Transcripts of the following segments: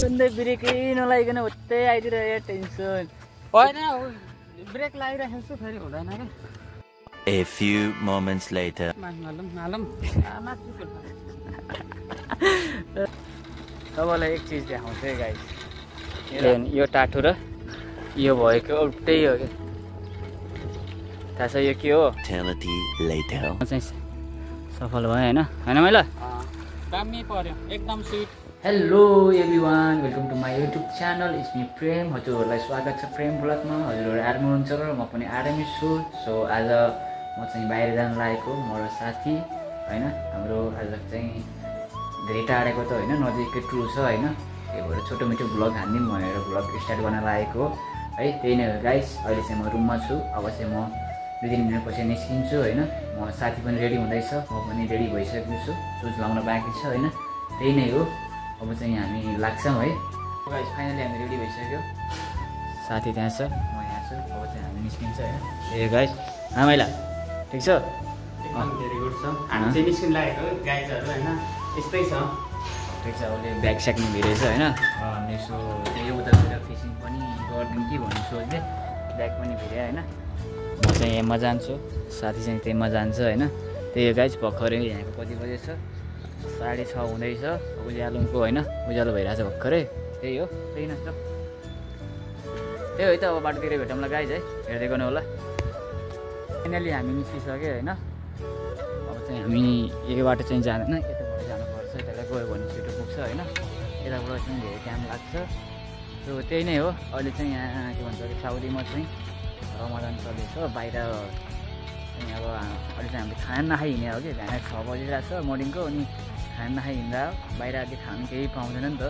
सुन्दै ब्रेकै नलाइकन उतै आइदिरहेको टेन्सन होइन ब्रेक लागिरहेको छु फेरि हुँदैन क्या A few moments later. तपाईँलाई एक चिज देखाउँछु है गाइस यो टाटु र यो भएको एउटै हो कि थाहा छ यो के हो Eternity later. चाहिँ सफल भयो होइन होइन मैले दामी पर्यो एकदम sweet hello everyone welcome to my YouTube channel it's me Prem हजुरहरूलाई स्वागत छ प्रेम ब्लगमा हजुरहरू आर्मी हुनुहुन्छ र म पनि आर्मी छु सो आज म चाहिँ बाहिर जानु लागेको म र साथी होइन हाम्रो आज चाहिँ धेरै टाढाको त होइन नजिकै टुर छ होइन त्यही भएर छोटो मिठो ब्लग हान्दिउँ भनेर ब्लग स्टार्ट गर्न लागेको है त्यही नै हो गाइस अहिले चाहिँ म रुममा छु अब चाहिँ म 2-3 मिनटपछि निस्किन्छु होइन म साथी पनि रेडी हुँदैछ म पनि रेडी भइसकेको छु सुज लाउन बाँकी छ होइन त्यही नै हो अब चाहिँ हामी लाग्छौँ है गाइस फाइनली हामी रेडी भइसक्यो साथी त्यहाँ छ म यहाँ छु अब चाहिँ हामी निस्किन्छ होइन ए गाइस आमाइला ठिक छ एकदम भेरी गुड छ हामी चाहिँ निस्किन लागेको गाइजहरू होइन यस्तै छ ठिक छ उसले ब्याग स्याक्नु भिरेछ होइन अनि यसो त्यही उतातिर फिसिङ पनि गरिदिउँ कि भन्ने सोच्दै ब्याग पनि भिरे होइन म चाहिँ यहीँमा जान्छु साथी चाहिँ त्यहीँमा जान्छ होइन त्यही हो गाइस भर्खरै यहाँको कति बजे छ 6:30 हुँदैछ उज्यालोको होइन उज्यालो भइरहेछ भर्खरै त्यही हो त्यही न त त्यही हो त अब बाटोतिर भेटौँला गाइस है हेर्दै गर्नु होला फाइनली हामी निस्किसक्यो होइन अब चाहिँ हामी यो बाटो चाहिँ जाँदैन यताबाट जानुपर्छ यताबाट गयो भने छिटो पुग्छ होइन यताबाट चाहिँ धेरै टाइम लाग्छ सो त्यही नै हो अहिले चाहिँ यहाँ के भन्छ साउदीमा चाहिँ रमजान चल्दैछ बाहिर अनि अब अहिले चाहिँ हामीले खाना नखाइ हिँड्ने हो कि बिहान 6 बजिरहेको छ मर्निङको अनि खाना नखाइ हिँड्दा बाहिर अहिले खानु केही पाउँदैन नि त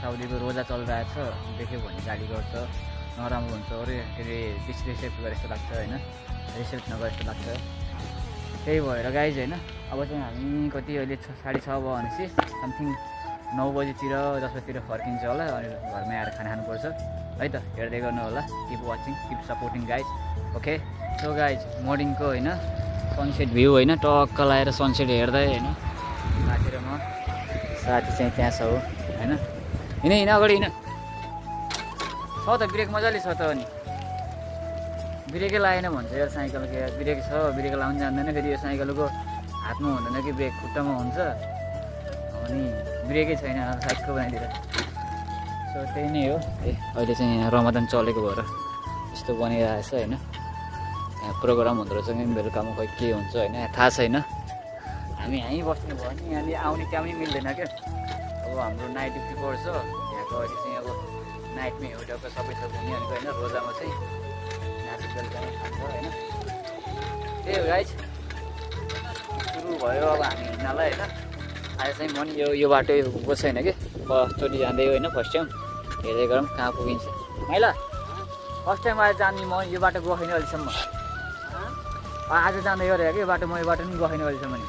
साउदीको रोजा चलिरहेको छ देख्यो भने गाली गर्छ नराम्रो हुन्छ अरे के अरे डिसरेस्पेक्ट गरे जस्तो लाग्छ होइन रेस्पेक्ट नगरे जस्तो लाग्छ त्यही भएर गाइज होइन अब चाहिँ हामी कति अहिले 6:30 भयो भनेपछि समथिङ 9 बजीतिर 10 बजीतिर फर्किन्छ होला अनि घरमै आएर खाना खानुपर्छ है त हेर्दै गर्नु होला keep watching keep supporting guys okay so guys मर्निङको होइन सनसेट भ्यू होइन टक्क लगाएर सनसेट हेर्दै होइन राखेर म साथी चाहिँ त्यहाँ छ हो होइन हिँड अगाडि हिँड छ त ब्रेक मजाले छ त अनि ब्रेकै लागेन भन्छ यार साइकलको यार ब्रेक छ ब्रेक लाउनु जान्दैन फेरि यो साइकलको हातमा हुँदैन कि ब्रेक खुट्टामा हुन्छ अनि ब्रेकै छैन साइकलको बाहिर सो त्यही नै हो अहिले चाहिँ यहाँ रमजान चलेको भएर यस्तो बनिरहेछ होइन यहाँ प्रोग्राम हुँदो रहेछ कि बेलुकामा खोइ के हुन्छ होइन थाहा छैन हामी यहीँ बस्नु भयो नि यहाँले आउने त्यहाँ पनि मिल्दैन क्या अब हाम्रो नाइट ड्युटी पर्छ यहाँको अहिले चाहिँ अब नाइटमै एउटाको सबै थोक हुने भनेको होइन रोजामा चाहिँ नाचु बेलुकामै खान्छ होइन त्यही हो गाइज सुरु भयो अब हामी हिँड्नलाई होइन आज चाहिँ म नि यो बाटो गएको छैन कि फर्स्टचोटि जाँदै होइन फर्स्ट टाइम हेर्दै गरौँ कहाँ पुगिन्छ मैला फर्स्ट टाइम आज जाने म यो बाटो गएको छैन अहिलेसम्म आज जाँदै गरेको यो बाटो म यो बाटो पनि गएको छैन अहिलेसम्म नि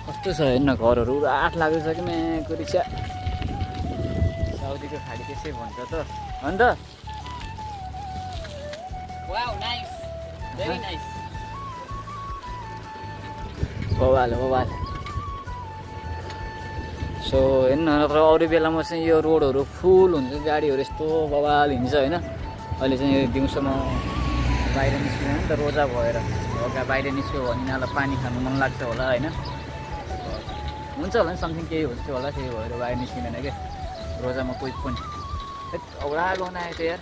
कस्तो छ हेर्न घरहरू आठ लाग्दो छ कि म्याको रिक्सा साउदीको खाडी त्यसै भन्छ त अन्त बवाल बवाल सो हेर्न नत्र अरू बेलामा चाहिँ यो रोडहरू फुल हुन्छ गाडीहरू यस्तो बवाल हिँड्छ होइन अहिले चाहिँ दिउँसोमा बाहिर निस्किँदैन नि त रोजा भएर हल्का बाहिर निस्क्यो भने यिनीहरूलाई पानी खानु मन लाग्छ होला होइन हुन्छ होला नि समथिङ केही हुन्छ होला त्यही भएर बाहिर निस्किँदैन क्या रोजामा कोही पनि औडा लगाउन आयो त यार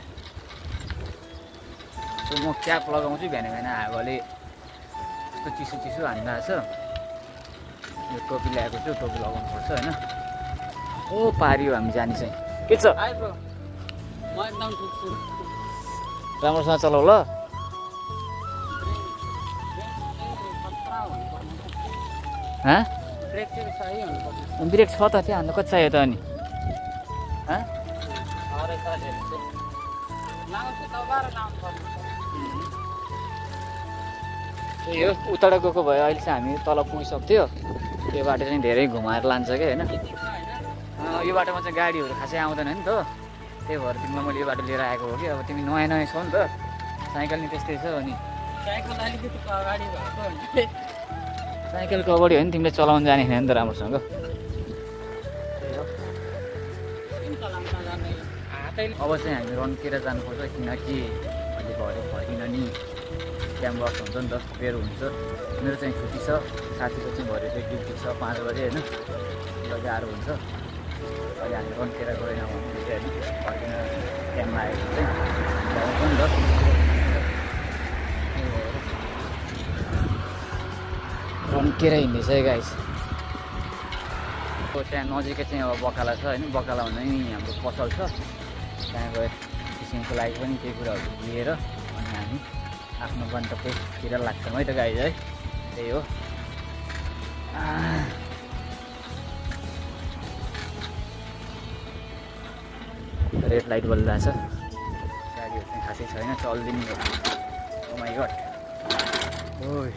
सो म क्याप लगाउँछु बिहान बिहान हावाले यस्तो चिसो चिसो हानिरहेको छ यो टोपी ल्याएको छु टोपी लगाउनु पर्छ होइन ओ पारियो हामी जाने चाहिँ के छ म एकदम ठिक छु राम्रोसँग चलाउ ल ब्रेक छ त त्यहाँ हान्नु कति चाहियो त अनि त्यही हो उताबाट गएको भयो अहिले चाहिँ हामी तल पुगिसक्थ्यो यो बाटो चाहिँ धेरै घुमाएर लान्छ क्या होइन यो बाटोमा चाहिँ गाडीहरू खासै आउँदैन नि त त्यही भएर तिमीलाई मैले यो बाटो लिएर आएको हो कि अब तिमी नयाँ नयाँ छौ नि त साइकल नि त्यस्तै छ अनि साइकलको अगाडि हो नि तिमीले चलाउनु जाने छैन नि त राम्रोसँग अब चाहिँ हामी रन्केर जानुपर्छ किनकि अहिले भरे फर्किन नि क्याम्प वर्क हुन्छ नि त बेर हुन्छ मेरो चाहिँ छुट्टी छ साथीको चाहिँ भरे चाहिँ ड्युटी छ 5 बजे होइन ल गाह्रो हुन्छ अहिले हामी रन्केर गएन भने चाहिँ होइन फर्किन क्याम्पमा आएको चाहिँ भन्छ नि त रन्केर हिँड्दैछ है गाइस त्यहाँ नजिकै चाहिँ अब बकाला छ होइन बकाला भन्दा नि हाम्रो पसल छ त्यहाँ गएर किसिमको लागि पनि केही कुराहरू लिएर अनि हामी आफ्नो गन्तव्यतिर लाग्छौँ है त गाइस है त्यही हो रेड लाइट बलिरहेछ गाडीहरू चाहिँ खासै छैन चल्दिने हो ओ माइ गड ओइ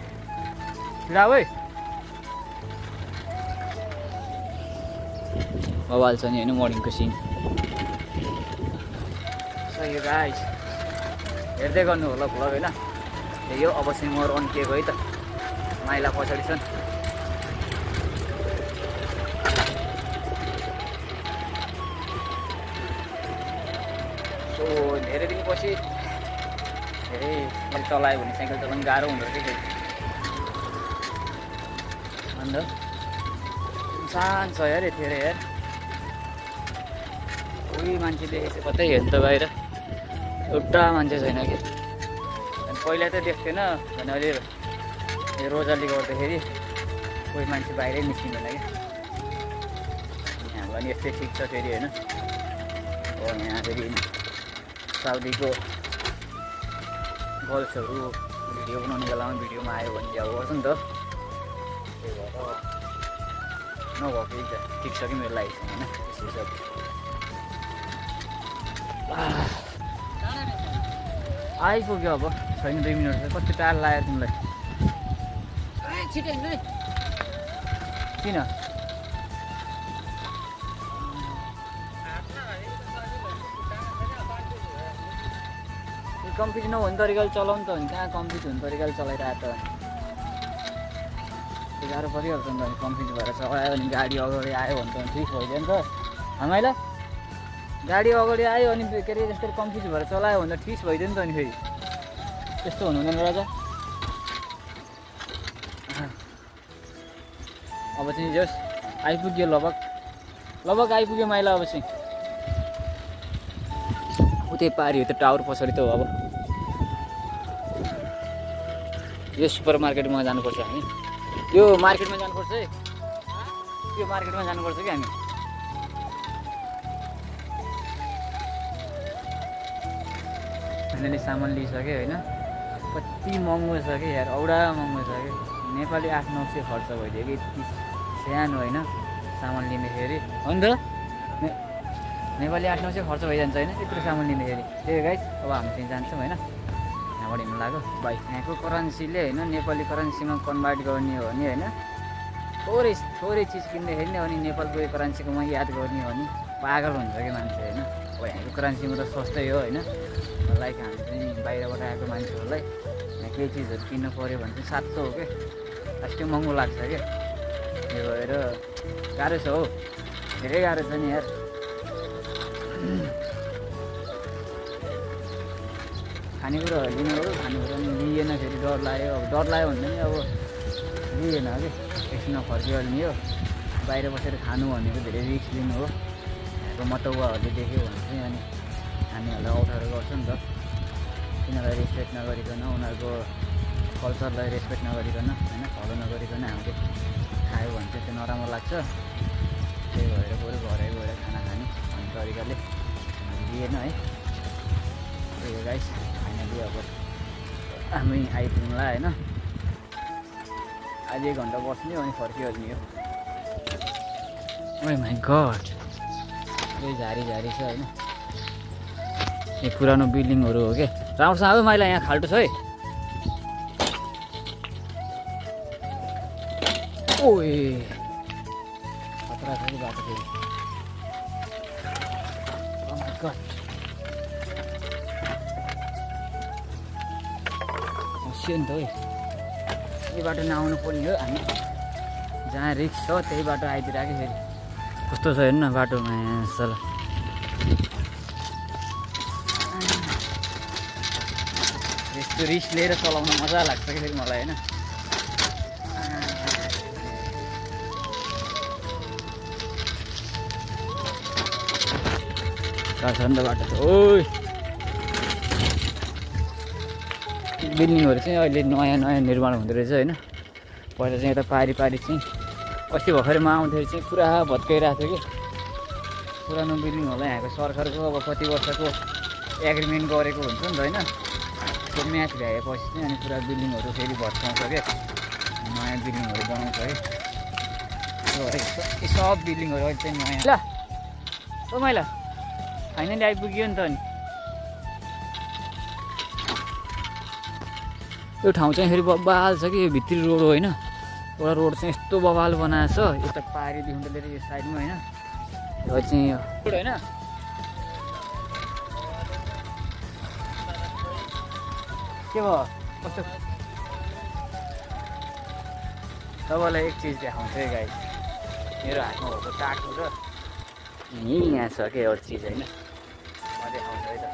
राव है बवाल छ नि होइन मर्निङको सिन सही हो गाइस हेर्दै गर्नु होला भ्लग होइन त्यही हो अब चाहिँ म रन्किएको है त माइला पछाडि छन् सो धेरै दिनपछि धेरै मैले चलायो भने साइकल चलाउनु गाह्रो हुँदो रहेछ कि अन्त इन्सान छ यार यतिखेर यार कोही मान्छे देखेको कतै हेर्नु त बाहिर एउटा मान्छे छैन कि पहिला त देख्थेन भने अहिले यो रोजाले गर्दाखेरि कोही मान्छे बाहिरै निस्किँदैन कि यहाँ पनि यस्तै ठिक छ फेरि होइन हो यहाँ फेरि साउदीको गर्ल्सहरू भिडियो बनाउने बेलामा भिडियोमा आयो भने चाहिँ अब गर्छ नि त त्यही भएर नभएको ठिक छ कि मेरो लागि होइन त्यसो सब आइपुग्यो अब छैन 2 मिनट कति टाढा लाग्यो तिमीलाई छिटो हिँड्नु किन कम्प्लिट नहुने तरिकाले चलाउनु त भने कहाँ कम्प्लिट हुने तरिकाले चलाइरहेको त गाह्रो परिहाल्छ नि त कम्प्लिट भएर चलायो भने गाडी अगाडि आयो भने त ठिक भइदियो नि त हामीलाई गाडी अगाडि आयो अनि के अरे जस्तो कम्प्लिट भएर चलायो भने त ठिक भइदियो नि त अनि फेरि त्यस्तो हुनु हुँदैन राजा अब चाहिँ जस आइपुग्यो लगभग आइपुग्यो माइला अब चाहिँ उतै पारि हो त टावर पछाडि त हो अब यो सुपर मार्केटमा जानुपर्छ हामी यो मार्केटमा जानुपर्छ है यो मार्केटमा जानुपर्छ कि हामी हामीले सामान लिइसक्यो होइन कति महँगो छ कि यार औडा महँगो छ कि नेपाली 800-900 खर्च भइदियो कि यति सानो होइन सामान लिँदाखेरि हो नि त नेपाली 800-900 खर्च भइजान्छ होइन यत्रो सामान लिँदाखेरि त्यही गाइस अब हामी चाहिँ जान्छौँ होइन यहाँबाट हिँड्नु लाग्यो बाइक यहाँको करेन्सीले होइन नेपाली करेन्सीमा कन्भर्ट गर्ने हो भने होइन थोरै चिज किन्दाखेरि नै अनि नेपालको करेन्सीकोमा याद गर्ने हो भने पागल हुन्छ कि मान्छे होइन अब यहाँको करेन्सीमा त सस्तै हो होइन लाइक हामी चाहिँ बाहिरबाट आएको मान्छेहरूलाई यहाँ केही चिजहरू किन्नु पऱ्यो भने चाहिँ 700 हो क्या अस्ति महँगो लाग्छ क्या त्यो भएर गाह्रो छ हौ धेरै गाह्रो छ नि यार खानेकुराहरू लिनु हो खानेकुरा पनि लिएन फेरि डर लाग्यो भन्दा नि अब लिएन कि एकछिनमा फर्किहाल्ने हो बाहिर बसेर खानु भनेको धेरै रिस्क लिनु हो यहाँको मतौवाहरूले देख्यो भने चाहिँ अनि हामीहरूलाई अप्ठ्यारो गर्छ नि त तिनीहरूलाई रेस्पेक्ट नगरिकन उनीहरूको कल्चरलाई रेस्पेक्ट नगरिकन होइन फलो नगरिकन हामीले खायो भने चाहिँ त्यो नराम्रो लाग्छ त्यही भएर बरु घरै गएर खाना खाने भन्ने तरिकाले लिएन है त्यही हो गाइस फाइनली अब हामी आइपुग्नुला होइन आज 1 घन्टा बस्ने अनि फर्किहाल्ने हो ओ माइ गड यही झारी छ होइन यो पुरानो बिल्डिङहरू हो क्या राम्रोसँग अब मैले यहाँ खाल्टो छ है ओए खतरा छ कि बाटो फेरि ओ माइ गड हँसियो नि त है यही बाटो नआउनु पर्ने हो हामी जहाँ रिक्स छ त्यही बाटो आइदिरहेको फेरि कस्तो छ हेर्नु न बाटोमा सल यस्तो रिस्क लिएर चलाउन मजा लाग्छ कि फेरि मलाई होइन। छ नि त बाटो त ओइ बिल्डिङहरू चाहिँ अहिले नयाँ नयाँ निर्माण हुँदो रहेछ होइन। पहिला चाहिँ यता पारी चाहिँ अस्ति भर्खरै म आउँदाखेरि चाहिँ पुरा भत्काइरहेको थियो कि पुरानो बिल्डिङ होला यहाँको सरकारको अब कति वर्षको एग्रिमेन्ट गरेको हुन्छ नि त होइन। त्यो म्याच भ्याएपछि चाहिँ अनि पुरा बिल्डिङहरू फेरि भत्काउँछ क्या नयाँ बिल्डिङहरू बनाउँछ है। यो सब बिल्डिङहरू अहिले चाहिँ नयाँ ल ओ मैला फाइनली आइपुग्यो नि त। अनि यो ठाउँ चाहिँ फेरि बबाल छ कि यो भित्री रोड हो होइन। एउटा रोड चाहिँ यस्तो बबाल बनाएको छ यता पारीदेखि लिएर यो साइडमा होइन। यो चाहिँ यो रोड होइन के भयो कस्तो तपाईँलाई एक चिज देखाउँछ है गाइस। मेरो हातमा भएको टाटो र यहाँ छ क्या एउटा चिज होइन। म देखाउँछु है त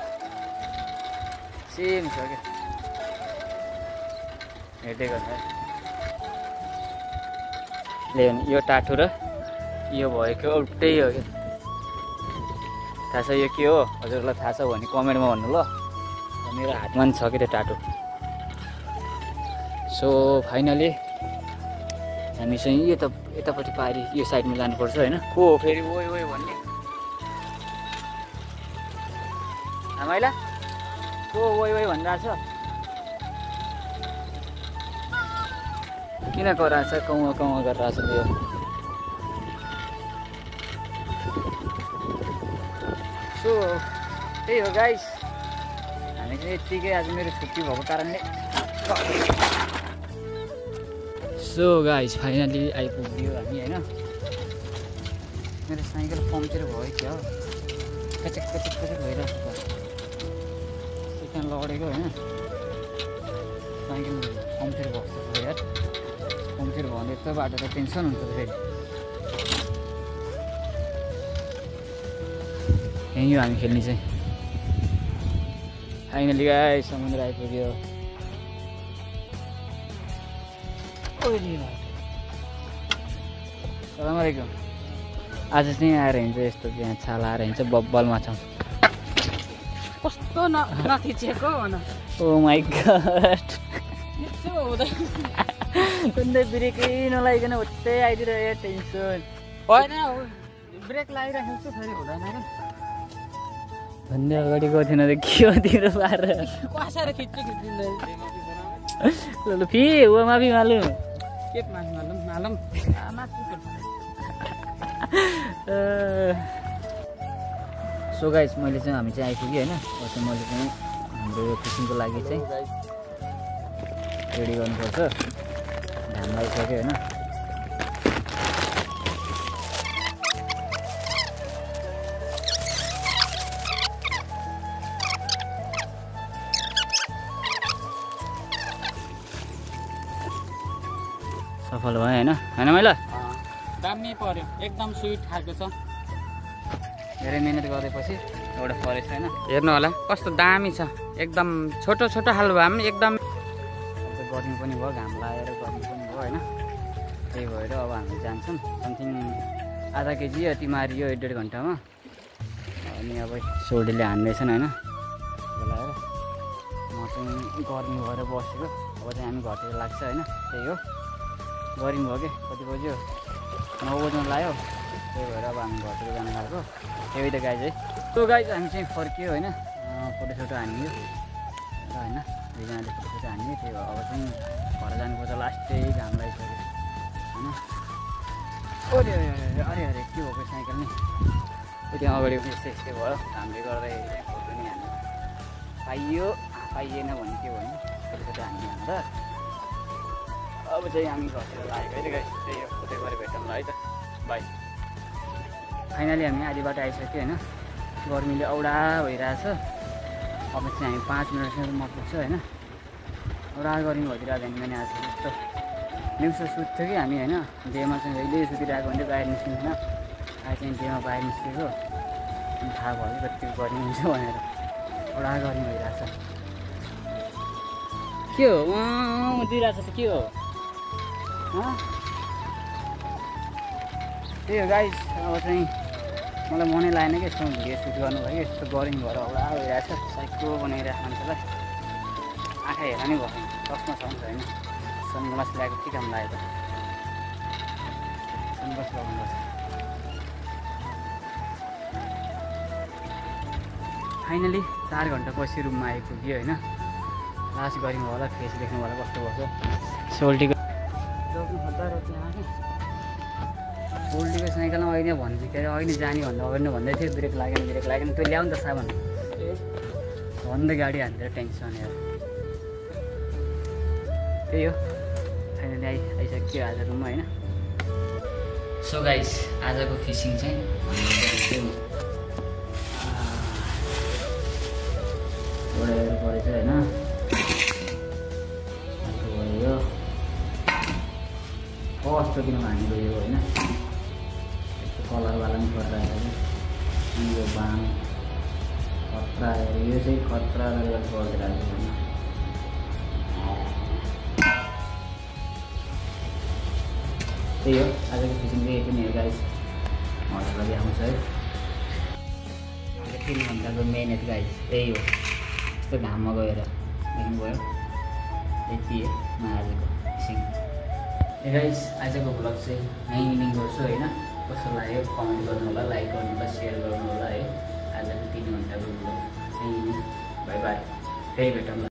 सेम छ क्या हेर्दै गर्नु है। ले यो टाटो र यो भएको एउटै हो क्या। थाहा छ यो के हो हजुरलाई थाहा छ भने कमेन्टमा भन्नु ल। मेरो हातमा पनि छ कि त्यो टाटो। सो फाइनली हामी चाहिँ यतापट्टि पारी यो साइडमा जानुपर्छ होइन। को हो फेरि ओइ ओइ भन्ने आमाइला को ओइ ओइ भनिरहेछ किन कराएछ कौवा कौवा गरिरहेछ त्यो। सो त्यही हो गाइस हामी चाहिँ यत्तिकै आज मेरो छुट्टी भएको कारणले। सो गाइस फाइनली आइपुग्यो हामी होइन। मेरो साइकल पम्चर भयो क्या हो कचक भइरहेको छ त्यहाँ लडेको होइन। साइकल पम्चर भएको छ यार। पम्चर भयो भने यस्तो बाटो त टेन्सन हुन्छ फेरि। यहीँ हो हामी खेल्ने चाहिँ। फाइनली गाइस समुद्र आइपुग्यो। सलाम अलैकुम। आज चाहिँ आएर हिँड्छ यस्तो यहाँ छाला आएर हिँड्छ बब्बल माछा कस्तो नखिचेको भन। ओ माई गॉड कुनै ब्रेकै नलाइकन उतै आइदिरह्यो टेन्सन होइन ब्रेक लगाइराखेको छु फेरि हुँदैन क्या। भन्ने अगाडि गएको थिएन त के हो तिम्रो पारेर कसाएर खिच्दिँदैन ल फि हो माफी मालुम के मालुम सो गाइस मैले चाहिँ हामी चाहिँ आइपुग्यो होइन। पछि मैले चाहिँ हाम्रो यो फिसिङको लागि चाहिँ रेडी गर्नुपर्छ। घाम लागिसक्यो होइन। सफल भयो होइन होइन मैले दामी पर्यो एकदम स्विट खाएको छ। धेरै मिहिनेत गरेपछि एउटा फरेस्ट होइन। हेर्नु होला कस्तो दामी छ एकदम छोटो छोटो खाल भए पनि एकदम गर्मी पनि भयो घाम लागेर गर्मी पनि भयो होइन। त्यही भएर अब हामी जान्छौँ समथिङ आधा केजी यति मारियो 1.5 घन्टामा। अनि अब सोडीले हान्दैछन् होइन बोलाएर। म चाहिँ गर्मी भएर बसेको अब चाहिँ हामी घरतिर लाग्छ होइन। त्यही हो गर्मी भयो कि कति बज्यो 9 बज्न लाग्यो। त्यही भएर अब हामी घरतिर जानु लाग्यो। त्यही त गाइज है। त्यो गाइज हामी चाहिँ फर्क्यो होइन। फोटोसोटो हानियो होइन दुईजनाले फोटोसोटो हानियो। त्यही भएर अब चाहिँ घर जानुपर्छ लास्टै घाम लागिसक्यो होइन। अरे अरे अरे के भएको साइकल नि त्यहाँ अगाडि पनि यस्तै भयो हामीले गर्दा फोटो नि हान्नु पाइयो पाइएन भने के भयो फोटोसोटो हान्ने भनेर। अब चाहिँ हामी घरतिर लागेको है गाइस। त्यही हो फोटो गरेर भेटौँला है त बाई। फाइनली हामी आधी बाटो आइसक्यो होइन। गर्मीले औडा भइरहेछ। अब चाहिँ हामी 5 मिनटसम्म पुग्छ होइन। औडा गर्मी भइदिरहेको हामी पनि आज यस्तो दिउँसो सुत्थ्यो कि हामी होइन। डेमा चाहिँ जहिले सुतिरहेको भने बाहिर निस्किँदैन। आज चाहिँ डेमा बाहिर निस्केको थाहा भयो कति गर्मी हुन्छ भनेर। औडा गर्मी भइरहेछ। के हो दिइरहेको छ त के हो त्यही हो गाइस अब चाहिँ मलाई मनै लागेन कि यस्तो भिडियो सुट गर्नु भयो यस्तो बोरिङ भएर होला भइरहेछ साइको बनाइरहेको मान्छेलाई आँखा हेर नै भयो चस्मा छ नि त होइन सनग्लास ल्याएको के काम लाग्यो त सनग्लास लगाउनुपर्छ फाइनली 4 घन्टा पछि रुममा आइपुग्यो होइन लास्ट गऱ्यौँ होला फेस देख्नु होला कस्तो भएको सोल्टीको जोग्नु खोज्दा र त्यहाँ कि सोल्टीको साइकलमा अहिले भन्छु के अरे अहिले जाने भन्दा अगाडि भन्दै थियो ब्रेक लागेन त्यो ल्याउ नि त सामान भन्दै गाडी हान्थ्यो टेन्सन यार त्यही हो फाइनली आइसक्यो आज रुममा होइन सो गाइस आजको फिसिङ चाहिँ हेर्नु परेछ होइन भयो कस्तो किन हानेको यो होइन यस्तो कलरवाला पनि खतरा अनि यो बाम खतरा यो चाहिँ खतरा गरेर गरिदिरहेको होइन त्यही हो आजको फिसिङ चाहिँ यति नै हो गाइस हजुरलाई लागि आउँछ है 3 घन्टाको मेहनत गाइस त्यही हो यस्तो घाममा गएर देख्नुभयो यति हो म आजको फिसिङ गाइस आजको भ्लग चाहिँ यहीँ इन्डिङ गर्छु होइन कस्तो लाग्यो कमेन्ट गर्नु होला लाइक गर्नु होला सेयर गर्नु होला है आजको 3 घन्टाको भ्लग यहीँ बाई बाई फेरि भेटौँला